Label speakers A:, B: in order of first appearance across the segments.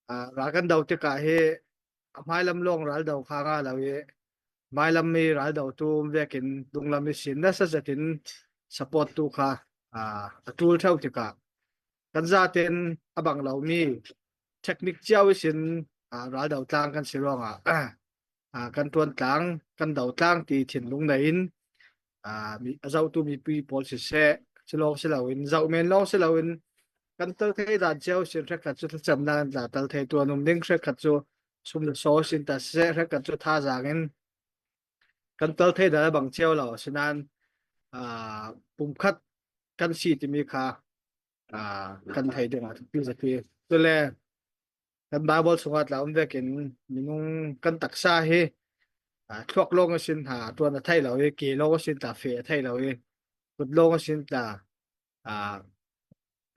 A: Ral kan do tikah hi a hmailam lawng ral do kha nga lo i hmailam i ral dotu vekin dunglam i sin nasa zetin support tu kha a tul theo tikah kan zaten a bang lomi technique cio i sin ral do tlang kan si ruangah kan tuan tlang kan do tlang ti thinlung nei in a zohtu mipi pawl siseh silawng siloin zoh men lawng siloin kan tal thei dan cio sin hrekhat cu thlacamnak in tla tal thei tuan um ding hrekhat cu sum le so sin ta siseh hrekhat cu thazaang in kan tal thei dan bang cio lo asinain pumkhat kan si timi kha kan thei ding ah thupi zapi cule Kan Bible chungah tla um vekin minung kan taksa hi thluak lawng a sin hna tuan a thei lo i ke lawng a sin tla fe a thei lo i kut lawng a sin tla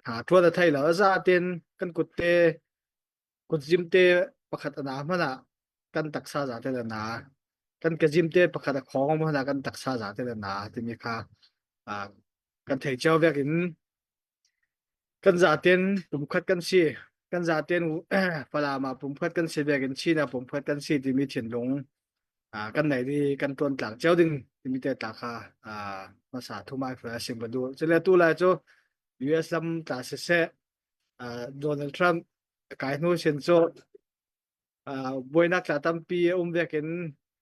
A: ha tuan a thei lo a za ten kan kut te kutzim te pakhat a na hmanh ah kan taksa za te na kan kezim te pakhat a khong hmanh ah kan taksa za te na timi kha kan thei cio vek in Kan zaten pumkhat kan si. Kan zaten Falam ah pumkhat kan si vekin Chin ah pumkhat kan si timi thinlung kan nei i kan tuan tlang cio ding timi te tla kha hmasa thumai fa sim ka duh. Cule tu lai cu US lam tla siseh Donald Trump kai hnu sin cu buainak tla tampi a um vekin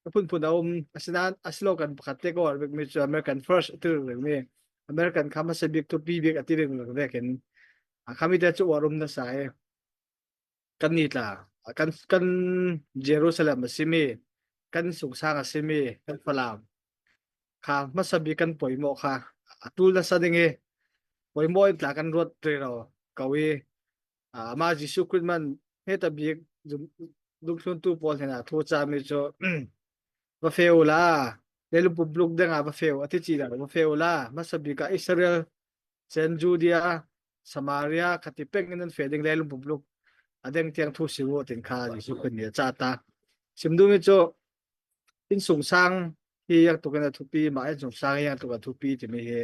A: a phunphun a um. Asinain a slogan pakhat te ka uar bikmi cu American First a ti rengmi American kha hmasa bik thupi bik a ti reng vekin khami te cu uar um nasa i kan ni tla kan kan Jerusalem a simi kan sungsang a simi kan Falam kha hmasa bik kan poimawh kha a tul nasa ding i poimawh in tla kan ruat rero ko i Amah Jesuh Khrih man hmeta bik dungthluntu pawl hnenah thu cami cu va fe u la leilung pumpluk dengah va fe u a ti ci dah va fe u la hmasa bik ah Israel cen Judea Samaria khati peng in an fe ding leilung pumpluk a deng tiang thu si u tin kha Jesuh Khrih nih a cah ta sim duhmi cu inn sung sang hi yang tukin a thupi mah inn sung sang hi yang tuk a thupi timi hi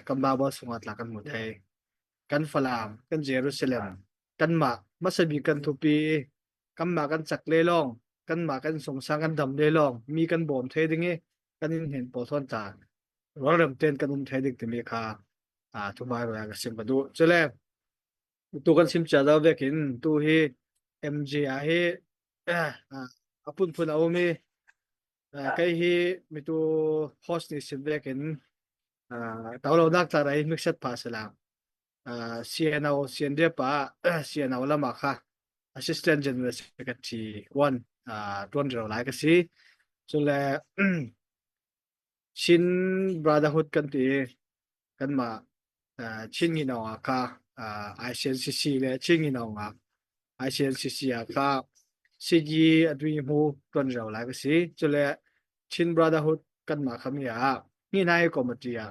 A: kan Bible sungah tla kan hmu thei kan Falam, kan Jerusalem, kanmah hmasa bik kan thupi i kanmah kan cak le lawng, kanmah kan sungsang kan dam le lawng, mi kan bawm thei ding i kan in hnen pawl thawn ta rualrem ten kan um thei ding timi kha thumai ro ka sim ka duh. Cule tu kan sim cia do vekin tu hi MJ ah hi a phunphun a um i kei hi mitu host nih sim vekin Taulonak tlar ei hnikset pah sila CNO CNDF ah CNO lam ah kha Assistant General Secretary one tuan reo lai ka si. Cule Chin Brotherhood kan ti kanmah Chin Ngino ah kha ICNCC le Chin Ngino ah ICNCC ah kha CG adui hmu tuan reo lai ka si. Cule Chin Brotherhood kanmah khami ah Nginai committee ah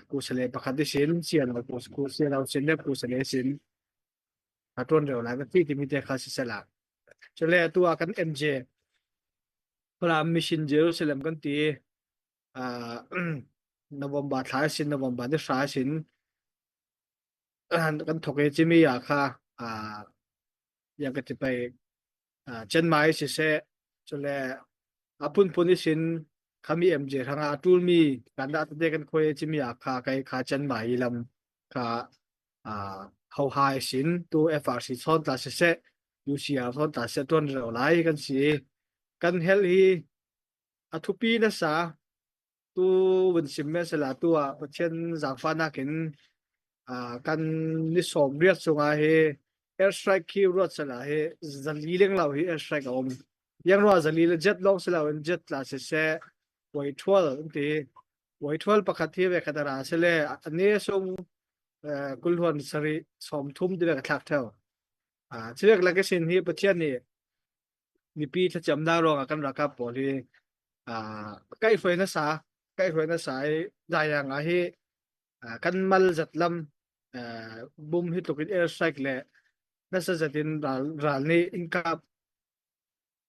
A: kusale pakhat i sin sian lo sian lo sin le kusale sin a tuan reo lai ka ti timi te kha si sela cule atu ah kan MJ Falam Mission Jerusalem kan ti November thla sin November ni hra sin kan thok e chimi ah kha yang ka ti pai Chiang Mai siseh cule a phunphun i sin khami MJ hrangah a ṭulmi kan dah tete kan khuai cimi ah kha kai kha Chiang Mai i lam kha hohai sin tu FRC chawn tla siseh UCR chawn tla siseh ṭuan reo lai kan si kan hel hi a thupi nasa Tu vun sim men sela tu ah Pathian zaangfahnak in kan ni sawm riat chungah hi airstrike khi ruat sela hi zali leng lo hi airstrike a um. Yang rua zali le jet lawng silo in jet tla siseh puai thual an ti. Puai thual pakhat hi ve khat ara sele ane sung kulhuan sari sawm thum ti ve ka thlak theo. Chilek lak sin hi Pathian nih mipi thlacamnak ruangah kan ralkap pawl hi kaihhruai nasa kaihhruai nasa i dayang ah hi kan mal zat lam bum hi tluk in air strike le nasa zat in ral ral nih in kap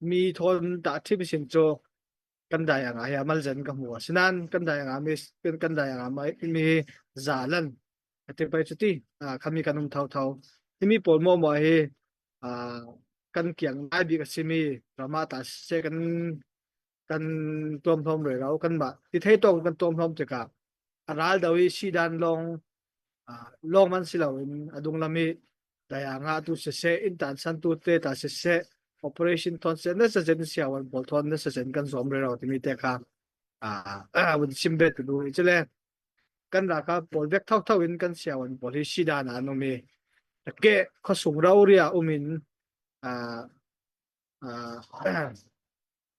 A: mi thawn dah thim sin cu kan dayang ah hi mal zan ka hmu asinain kan dayang ah mi kan dayang ah mi zalan ati pai chuti khami kan um thau thau. Himi pawl maw maw hi kan kiang ngai bik a simi ram ah ta siseh kan kan tuamhlawm rero kanmah ti thei tawk kan tuamhlawm tikah a ral do i sidan lawng lawng man si loin a dung lam i daya nga tu siseh in tan san tu te ta siseh operation thon se na sa zen siawan pawl thon na sa zen kan zuam rero timi te kha a vun sim bet tu du chile kan ralkap pawl vek thotho in kan siawan pawl hi sidan ah an um i ke khuasung roria um in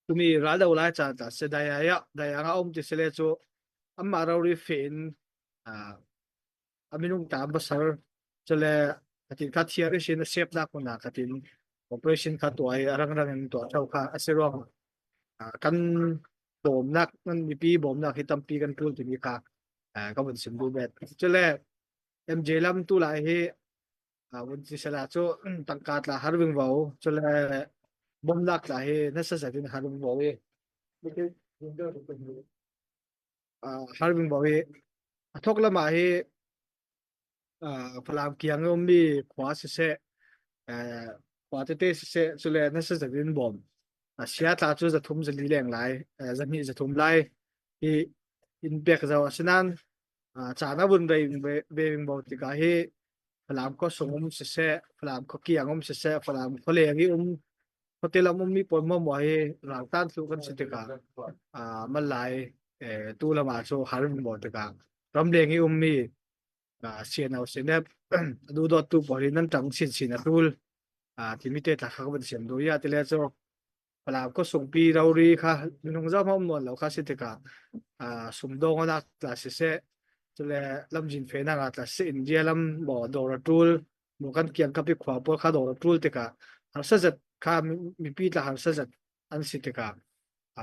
A: tumi raldo lai caan ta se daya ya daya nga um ti sele cu amma rori fe in a minung ta basar chale atin kha thiar isin a sep nak na khatin operation kha tuah i arang rang in tuah thau kha asiruang kan bawmnak nan mipi bawmnak hi tampi kan tul timi kha ka vun sim duh bet cule MJ lam tu lai hi vun si sala cu tangka tla har ving vo cule bawmnak tla hi nasa zatin har ving vo i har ving vo i a thok lama hi Falam kiang i ummi khua siseh, khua tete siseh, cule nasa zat in bawm. Sia tla cu zathum zali leng lai, zahnih zathum lai hi in pek zau. Asinain caan a vun rei ve bo tikah hi Falam khua sung um siseh, Falam khua kiang um siseh, Falam khua leng i um hotel am ummi pawl maw maw hi raltan thlu kan si tikah malai tu lam ah cu har maw tikah ramleng i ummi CNO CNF duhdawttu pawl hi nan ṭang chinchin a tul timi te tla kha ka van siam duh ya tile cu Falam ko sungpi rori kha minung zau hmam nawn lo kha si tikah sumdong anak tla siseh cule lamjin fe nak ah tla si India lam maw dawr a tul mu kan kiang kapi khua pawl kha dawr a tul tikah harsa zat kha mipi tla harsa zat an si tikah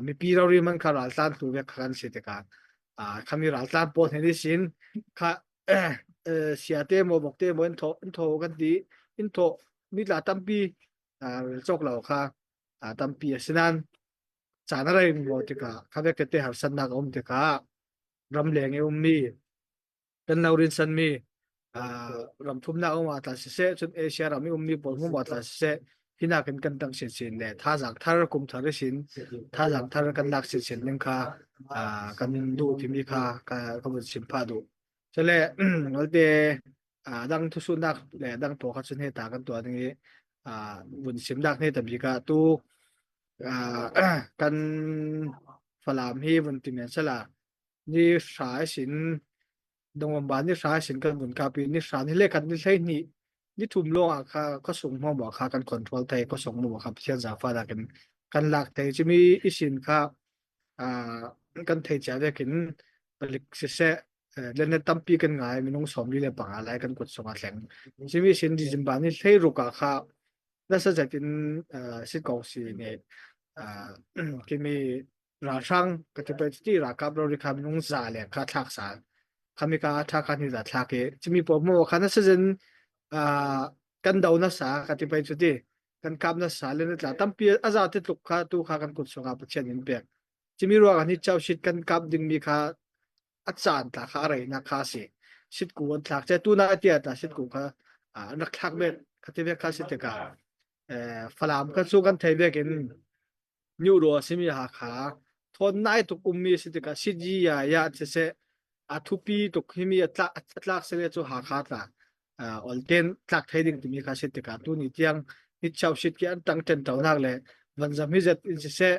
A: mipi rori man kha raltlan tu vek kha kan si tikah khami raltlan pawl he sin kha siate maw bokte maw in tho in tho kan ti in tho mi tla tampi cawk lo kha tampi asinan caan a rei mo tikah kha vek te harsatnak a um tikah ramleng i ummi kan lo rin sanmi ram thumnak um ah tla siseh cun Asia ram i ummi pawl hmum ah tla siseh hinak in kan tang sinsin le thazaang thar kum thar sin thazaang thar kan lak sinsin ning kha kan duh timi kha ka ka vun sim pha duh cule ngalte dang thusunak le dang pawl kha cun he ta kan tuah ding i vun sim dak ne tambi ka tu kan Falam hi vun ti men sala ni hra sin dongomba ni hra sin kan vun kapi ni hra ni le khat ni hlei ni ni thum lawng ah kha ka sung mo mo kha kan control thei ka sung mo kha Pathian zafa da kan kan lak thei chimi isin kha kan thei chia vekin palik siseh lene tampi kan ngai minung sawmli le panga lai kan kut sung a thleng chimi sin December ni hlei ruk ah kha nasa zatin sit kong si ne kimi ralhrang ka ti pe ti ralkap rori kha minung za le kha thlak sa khami ka tha kha ni za thlak i chimi po mo kha na season kan do na sa ka ti pe chu ti kan kap na sa le na tla tampi aza te tluk kha tu kha kan kut sunga Pathian in pek chimi ruang ni chau shit kan kap ding mi kha a caan tla kha a rei na kha si sit ku an thlak che tu na tia ta sit ku kha rak thlak ve kha ti ve kha si te ka Falam kan su kan thei vek in Nyuhraw a simi Hakha thawn nai tuk ummi a si tikah Sityi ya ya siseh a thupi tuk himi a tlak a tlak sile cu Hakha tla olten tlak thei ding timi kha si tikah tuni tiang nitchau sit ki an tang ṭen ṭonak le vanzam hi zet in siseh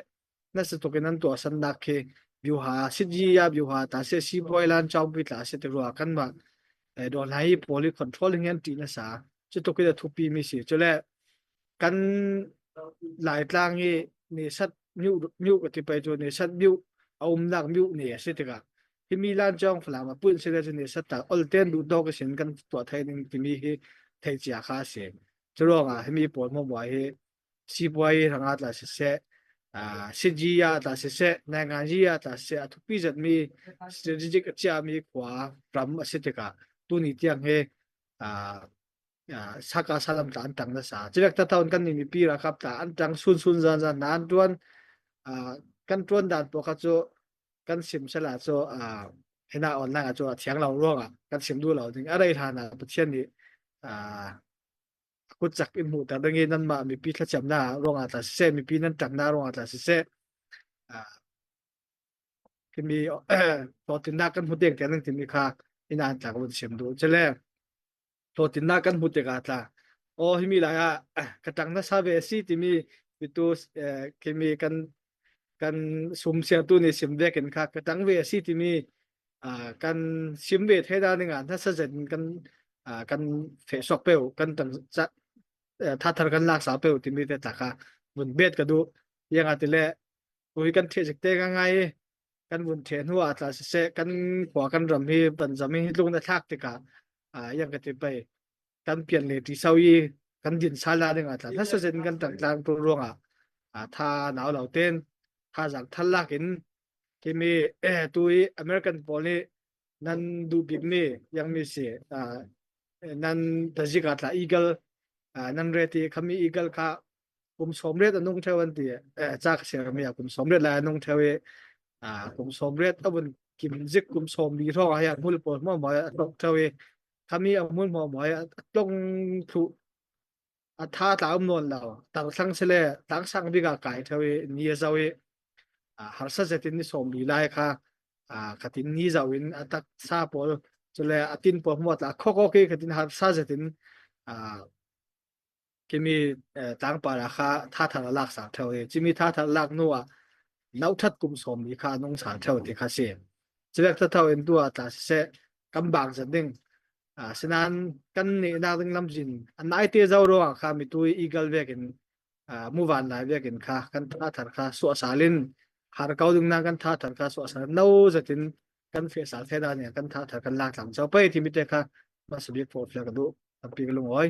A: nasa tuk in an tuah sannak khi byuha sityi ya byuha ta se sibawi lan chawngpi tla si te rua kan mah dawr hna hi pawl i control hing an ṭih nasa cu tuk in a thupi mi si cule kan Laitlang hi ni sat myu ka ti pei cu ni sat myu a umnak myu ni a si tikah himi lancawng Falam ah pun sile cu ni sat tak olten duh dawk sin kan tuah thei ning timi hi thei cia kha a si. Curuangah himi pawl hmuamua hi sipuai ranga tla siseh sityi ah tla siseh nainganyi ah tla siseh a thupi zatmi strategic a chiami khua ram a si tikah tuni tiang hi saka salam tla an tang nasa civek ta taun kan ni mipi ralkap tla an tang sun sun zan zan na an tuan kan tuan dan po kha cu kan sim sela cu hina online ah cu a thiang lo ruangah kan sim duh lo ding a rei hlan ah Pathian nih. Kut cak in hmuhter ding i nanmah mipi thlacamnak ruangah tla siseh, mipi nan ṭangnak ruangah tla siseh, timi hlawhtlinnak kan hmu deng tiang nan timi kha inn ah an tlak vun sim duh. Cule hlawhtlinnak kan hmu tikah tla aw himi lai ah ka ṭang nasa ve a si timi mitu khimi kan kan sum siangtu nih sim vek in kha ka ṭang ve a si timi kan sim ve thei da ning ah nasa zet in kan kan feh sok peu kan tang thathar kan lak sa peu timi te tla kha vun bet ka du yang atile ui kan the zik te ka ngai kan vun the hnu ah tla siseh kan khua kan ram hi panzam hi tlung na thlak tikah yang ka ti pai kan pian le ti sau i kan din sala ding ah tla nasa zen kan tang tlang tu ruangah tha nau lo ten tha zang thal lak in kimi tu i American pawl nih nan duh bik mi yang mi si nan tazik ah tla eagle nan re ti khami eagle kha kum 80 a nung theo an ti ca ka share mi kum 80 lai a nung theo i kum 80 a vun kim zik kum 40 hrawng ah hian hmul pawl hmuah hmuah a tlok theo i khami a hmul hmuah hmuah a tlong thlu a tha tla um nawn lo tar thlang sile tlang sang bik ah kai theo i ni a zo i harsa zetin ni 40 lai kha khatin ni zo in a taksa pawl cule a tin pawl hmuah tla khok ok khatin harsa zetin Kimi tlangpar ah kha thathar a lak sang theo i cimi thathar lak hnu ah nothat kum sawm mi kha nung sang theo ti kha si. Cilek thatho in tu ah tla siseh kan bang zat ding. Asinain kan nih nak ding lamzin an nai te zo ruangah kha mitu i eagle vek in muvan lai vek in kha kan thathar kha suah salin har ko ding na kan thathar kha suah sal no zatin kan fe sal the da ne kan thathar kan lak tlam chau pai ti mi te kha ma sabik fo fia ka du tampi ka lung oi.